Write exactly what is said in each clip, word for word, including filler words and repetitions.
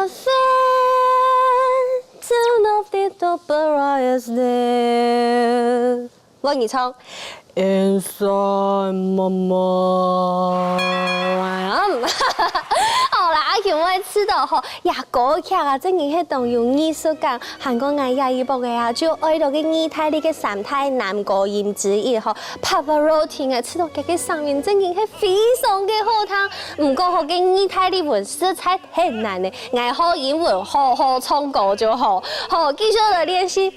Friend, do not disturb us. 我跟你唱。Inside my mind。好啦，阿Q妹試著吼，這歌曲啊，真經係當有藝術感，還過𠊎這一駁仔啊，就愛到該義大利个三大男高音之一吼，Pavarotti，𠊎試著佢个聲音真經係非常个好聽，毋過吼，該義大利文實在 很難呢，𠊎學英文好好唱歌就好。好，繼續來練習。哦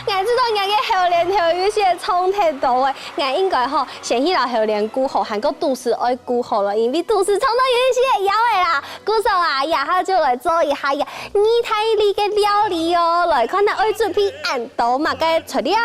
，𠊎知著𠊎个喉嗹喉有一息唱忒多了，𠊎應該吼，先去摎喉嗹顧好，還過肚屎愛顧好了，因為肚屎唱到有一息枵仔啦。 故所啊，這下就來做一下這義大利个料理哦。來看啊，愛準備恁多麼个材料。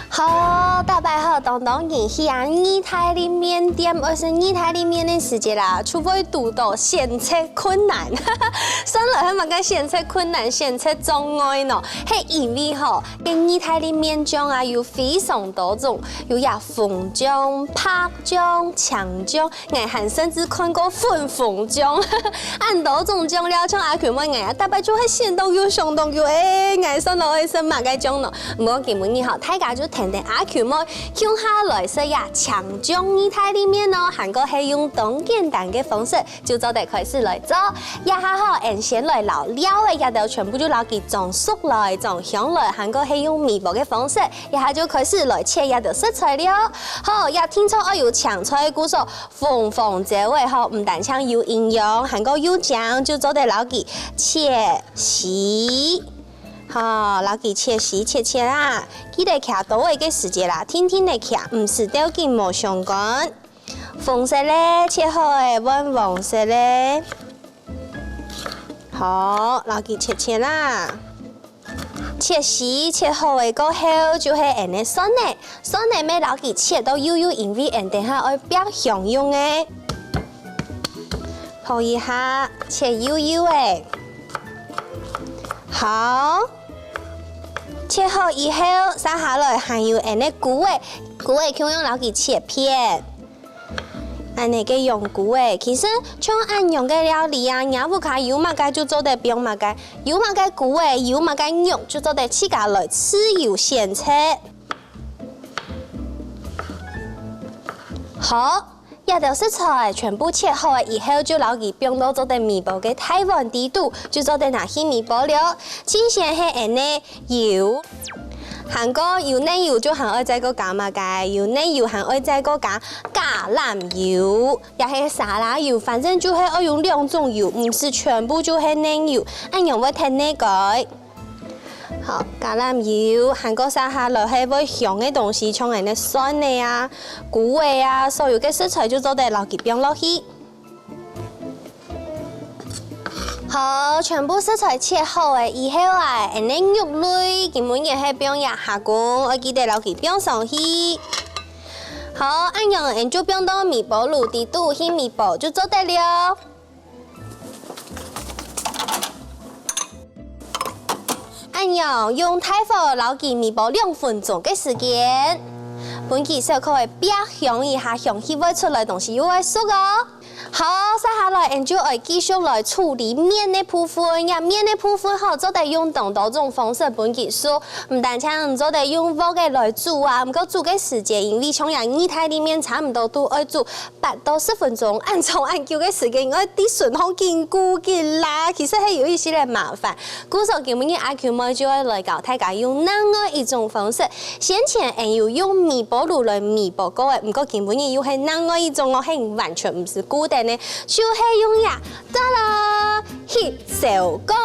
好，大家好，當當然去啊，義大利麵店，愛食義大利麵个時節啦， 就會堵著選擇困難。算來係麼个選擇困難、選擇障礙呢？係因為吼，該義大利麵醬啊有非常多種，有這紅醬、白醬、青醬，𠊎還甚至看過粉紅醬。恁多種醬料，像阿Q妹𠊎啊，逐擺就係想當久、想當久，欸，𠊎算來愛食麼个醬呢？毋過今晡日吼，大家就跈等阿Q妹共下來食這青醬義大利麵哦，還過係用當簡單个方式 就做得開始來做。這下吼，𠊎先來摎料仔這兜全部就摎佢裝熟來、裝香來，還過係用微波个方式，這下就開始來切這兜食材了。好，這定著愛有青菜，故所紅紅椒仔吼，毋單淨有營養，還過又靚，就做得摎佢切絲。好，摎佢切絲切切啊！記得擎刀仔个時節啦，定定仔擎，毋使鬥緊無相干。 紅色个，切好个換黃色个。好，摎佢切切啦。切絲切好个過後，就係𠊎个蒜仔。蒜仔乜摎佢切到幼幼，因為𠊎等下愛煏香用个。好，這下切幼幼个。好，切好以後，續下來還有𠊎个菇仔，菇仔共樣摎佢切片。 恁仔个用菇仔，其實像恁樣个料理啊，若屋下有麼个就做得放麼个，有麼个菇仔，有麼个肉就做得自家來自由選擇。好，這兜食材全部切好了以後，就摎佢放到做得微波个大碗底肚，就做得拿去微波了。盡先係𠊎个 油。還過有奶油就還愛再過加麼个？有奶油還愛再過加橄欖油，也係沙拉油，反正就係愛用兩種油，毋使全部就係奶油，恁樣會忒膩个。好，橄欖油，還過續下來係會香个東西，像𠊎个蒜仔啊、菇仔啊，所有个食材就做得摎佢放落去。 好，全部食材切好了以後啊，𠊎个肉類今晡日係放這蝦公，愛記得摎佢放上去。好，恁樣𠊎就放到微波爐底肚去微波就做得了。恁樣用大火摎佢微波兩分鐘个時間，分佢小可个煏香一下，香氣會出來，東西又會熟哦。 好，續下來，𠊎就愛繼續來處理麵个部分。這麵个部分吼，做得用當多種方式分佢熟，毋單淨做得用鑊仔來煮啊，毋過煮个時節，因為像這義大利麵差毋多都愛煮八到十分鐘，恁長恁久个時間，𠊎愛在脣項緊顧緊摎，其實係有一息仔麻煩。故所今晡日阿Q妹就愛來教大家用另外一種方式。先前𠊎有用微波爐來微波過个，毋過今晡日又係另外一種哦，係完全毋使顧得呢，就係用這，得啦，翕燒罐，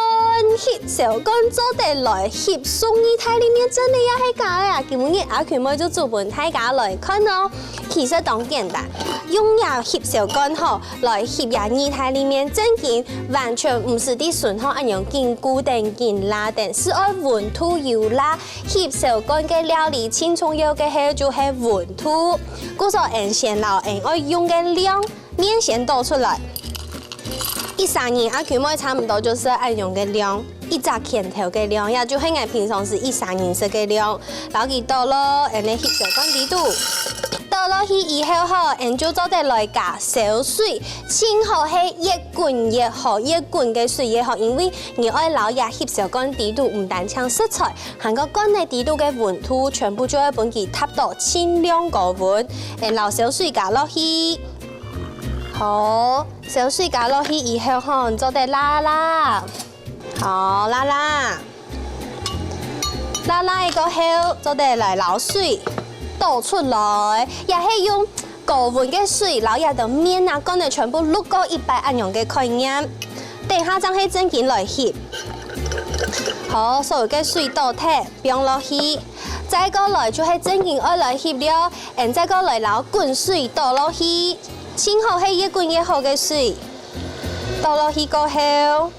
翕燒罐做得來翕送義大利麵，真个也係假个啊？今晡日阿群妹就做分大家來看哦。其實當簡單，用這翕燒罐吼，來翕這義大利麵，正經完全毋使在脣項恁樣緊顧等緊抐等，係愛溫度有罅。翕燒罐个料理盡重要个係就係溫度。故所𠊎先摎𠊎愛用个量 麵先倒出來。一儕人阿群妹差毋多就係恁樣个量，一隻拳頭个量，也就係𠊎平常時一儕人食个量。摎佢倒落𠊎个翕燒罐底肚。倒落去以後吼，𠊎就做得來加燒水，盡好係越滾越好，越滾个水越好，因為你愛摎這翕燒罐底肚毋單淨食材，還過罐仔底肚个溫度全部就愛分佢達到盡量高溫。𠊎摎燒水加落去。 好，燒水加落去以後吼，做得抐抐。好，抐抐。抐抐過後，做得來摎水倒出來，也係用高溫个水摎這兜麵啊、罐仔全部渌過一擺恁樣个概念。等下正係正經來翕。好，所有个水倒忒，放落去。再過來就係正經愛來翕了，𠊎再過來摎滾水倒落去。 盡好係越滾越好个水。倒落去過後，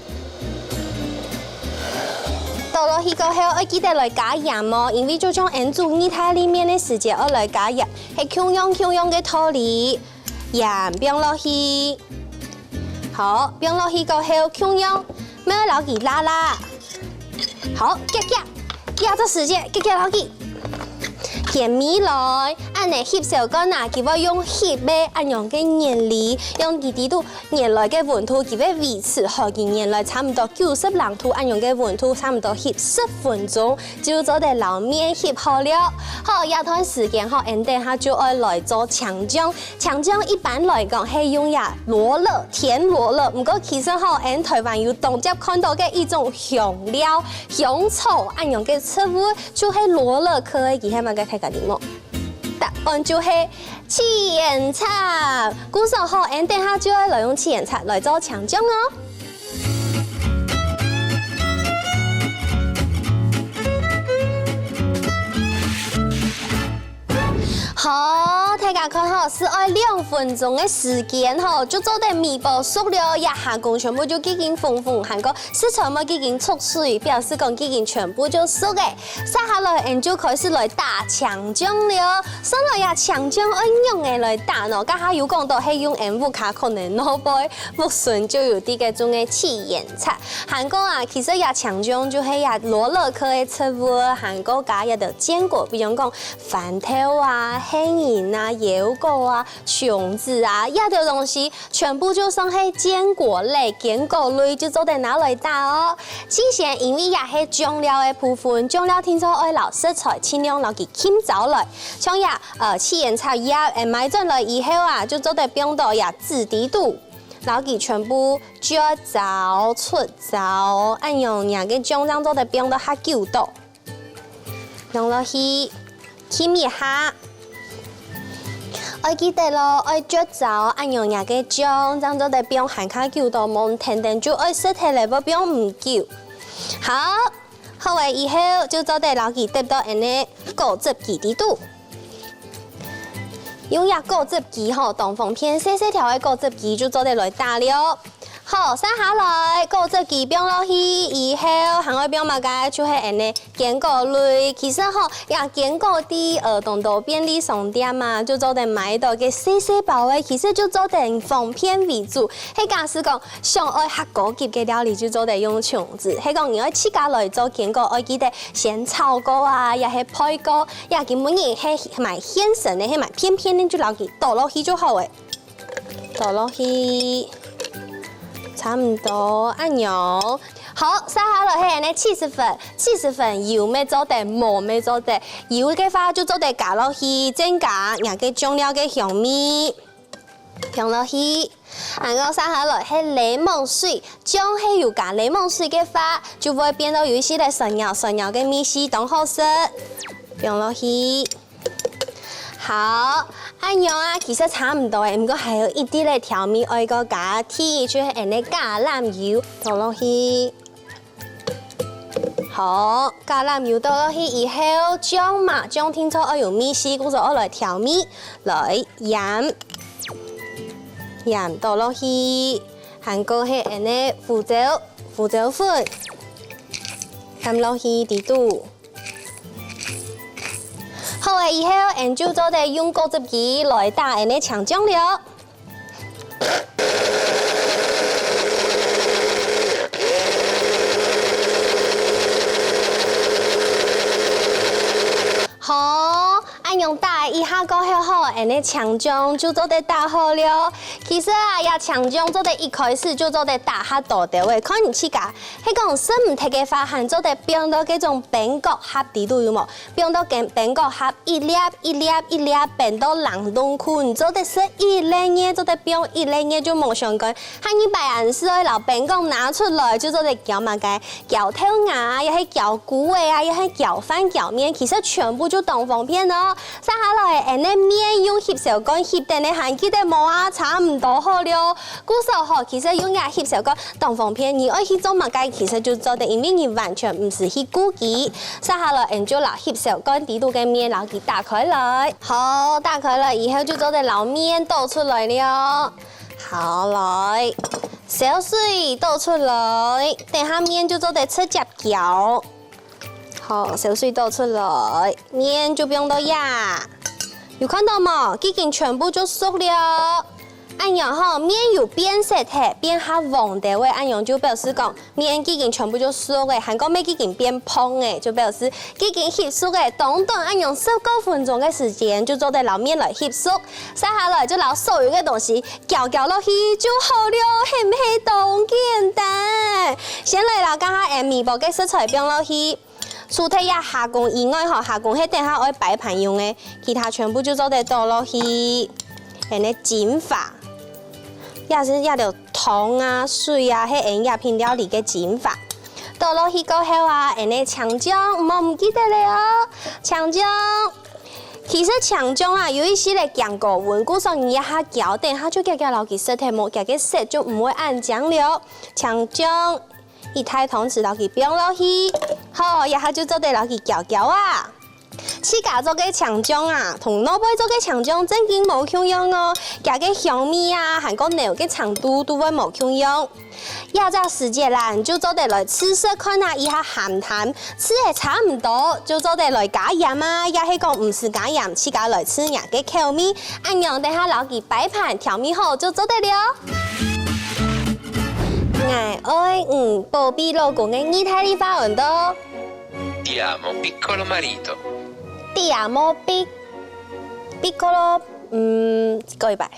倒落去過後，愛記得來加鹽哦，因為就像𠊎煮義大利麵个時節愛來加鹽，係共樣共樣个道理。鹽放落去，好，放落去過後，共樣乜愛摎佢抐抐。 好，遽遽，這隻時節遽遽摎佢掀起來，恁仔翕燒罐啊，佢會用翕个恁樣个原理，用佢底肚原來个溫度，佢會維持好佢原來差毋多九十零度恁樣个溫度，差毋多翕十分鐘，就做得摎麵翕好了。好，這段時間吼，𠊎等下就愛來做青醬。 青醬一般來講係用這羅勒、甜羅勒，毋過其實吼，𠊎等臺灣有當輒看著个一種香料、香草恁樣个植物，就係羅勒科个，佢係麼个大家知無？答案就係七眼草。故所吼，𠊎等等下就愛來用七眼草來做青醬哦。 好，大家看吼，係愛兩分鐘个時間吼，就做得米包熟了，這下工全部就已經紅紅，還過食材乜已經出水，表示講已經全部就熟个。接下來，𠊎等就開始來打青醬了。算來這青醬愛仰仔來打呢？頭下有講著係用𠊎等屋下可能外背屋脣就有在該種个七眼草。還過啊，其實這青醬就係這羅勒科个植物，還過加一兜堅果，比如講 番豆啊、杏仁啊、腰果啊、松子啊，這兜東西全部就算係堅果類、堅果類，就做得拿來打哦。之前因為這係醬料个部分，醬料定著愛摎食材盡量摎佢浸燥來，像這，呃，七眼草葉，欸，買轉來以後啊，就做得放到這紙底肚，摎佢全部捽燥、捽燥，恁樣若个醬正做得放到較久到。 用落去浸一下。愛記得咯，愛捽燥，恁樣若个醬正做得放還較久到，無定定就愛食忒了，會放毋久。好，好了以後就做得摎佢㧒到恁仔果汁機底肚。用這果汁機吼，當方便，細細條个果汁機就做得來打了。 好，續下來，果汁機放落去以後，還愛放麼个？就係恁仔堅果類。其實吼，這堅果在，呃，當多便利商店啊，就做得買到个細細包个，其實就做得方便為主。係假使講想愛較高級个料理，就做得用桶子；係講你愛自家來做堅果，愛記得先炒過啊，也係焙過，也今晡日係買現成个，係買片片个，就摎佢倒落去就好了。 倒落去，差毋多恁樣。好，續下來係恁仔七十分，七十分有乜做得，無乜做得。有个話就做得加落去，增加若个醬料个香味。放落去，然後續下來係檸檬水，醬係有加檸檬水个話，就會變到有一息仔酸醹酸醹个味緒，當好食。放落去。好，恁樣啊，其實差毋多誒，毋過還有一滴个調味愛過加添，就係恁呢橄欖油倒落去。好，橄欖油倒落去以後，薑嘛，薑定著愛有味緒，故所愛來調味，來鹽，鹽倒落去，還過係恁呢胡椒，胡椒粉，摻落去底肚。 好了以後，𫣆就做得用果汁機來打𫣆个青醬了。好，恁樣打一下過後吼，𫣆个青醬就做得打好了。其實啊，這青醬做得一開始就做得打較多兜仔，看你自家。係講食毋忒个話，還做得放到該種冰角盒底肚，有無？ 放到冰冰角盒一粒一粒一粒冰到冷凍庫，你做得食一個月，做得放一個月就無相干。下二擺恁時愛摎冰角拿出來，就做得攪麼个，攪豆芽，也係攪菇仔啊，也係攪飯攪麵，其實全部就當方便哦。續下來，𫣆个麵用翕燒罐翕等个，還記得無啊？差毋多好了。故所吼，其實用這翕燒罐當方便，你愛去做麼个，其實就做得，因為你完全毋使去顧佢。 續下來，𫣆就摎翕燒罐底肚个麵摎佢打開來。好，打開來以後就做得摎麵倒出來了。好，來，燒水倒出來，等下麵就做得直接攪。好，燒水倒出來，麵就放到這。有看到無？已經全部就熟了。恁樣吼，麵有變色忒，變較黃兜仔，恁樣就表示講 麵已經全部就熟了，還過乜已經變膨了，就表示已經翕熟了。短短恁樣十過分鐘个時間，就做得摎麵來翕熟。續下來就摎所有个東西攪攪落去就好了，係毋係當簡單？先來摎這下𫣆微波个食材放落去，除忒這蝦公以外吼，蝦公係等下愛擺盤用个，其他全部就做得倒落去。恁呢精華，也係這兜 湯啊、水啊，係𫣆這片料理个精華。倒落去過後啊，𫣆个青醬毋好毋記得了哦。青醬，其實青醬啊，有一息仔驚高溫，故所你這下攪，等下就遽遽摎佢食忒，無佢个色就毋會恁靚了。青醬一大湯匙摎佢放落去，好，這下就做得摎佢攪攪啊。 自家做个青醬啊，同外背做个青醬正經無共樣哦。佢个香味啊，還過料个程度都會無共樣。這隻時節啦，你就做得來試食看啊，一下鹹淡，試个差毋多，就做得來加鹽啊，也係講毋使加鹽，自家來試若个口味。恁樣等下摎佢擺盤調味好就做得了。𠊎愛你，寶貝老公个義大利話安到。 Ti amo, piccolo marito. Ti amo, pic-, piccolo, 嗯，過一擺。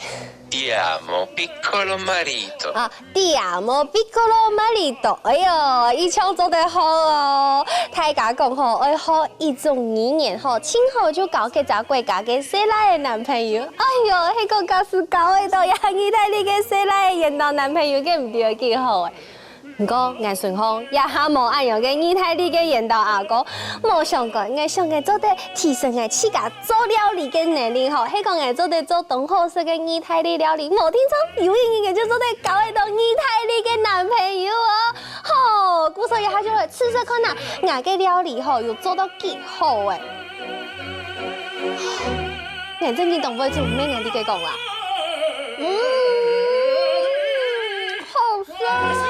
Ti amo, piccolo marito. 啊，ti amo, piccolo marito。哎喲，一唱做得好哦！大家講吼，愛學一種語言吼，盡好就交該隻國家个細賴仔男朋友。哎喲，係講假使交會到這義大利个細賴仔緣投男朋友，該毋知有幾好誒！ 毋過，𠊎想吼，這下無恁樣个義大利个緣投阿哥，無相干，𠊎想𠊎做得提升𠊎自家做料理个能力吼，係講𠊎做得做當好食个義大利料理，無定著有一日𠊎就做得交會到義大利个男朋友哦。吼，故所這下就來試試看啊，𠊎个料理吼有做到幾好誒。𠊎正經當會做，毋免𠊎在該講啦。嗯，好食。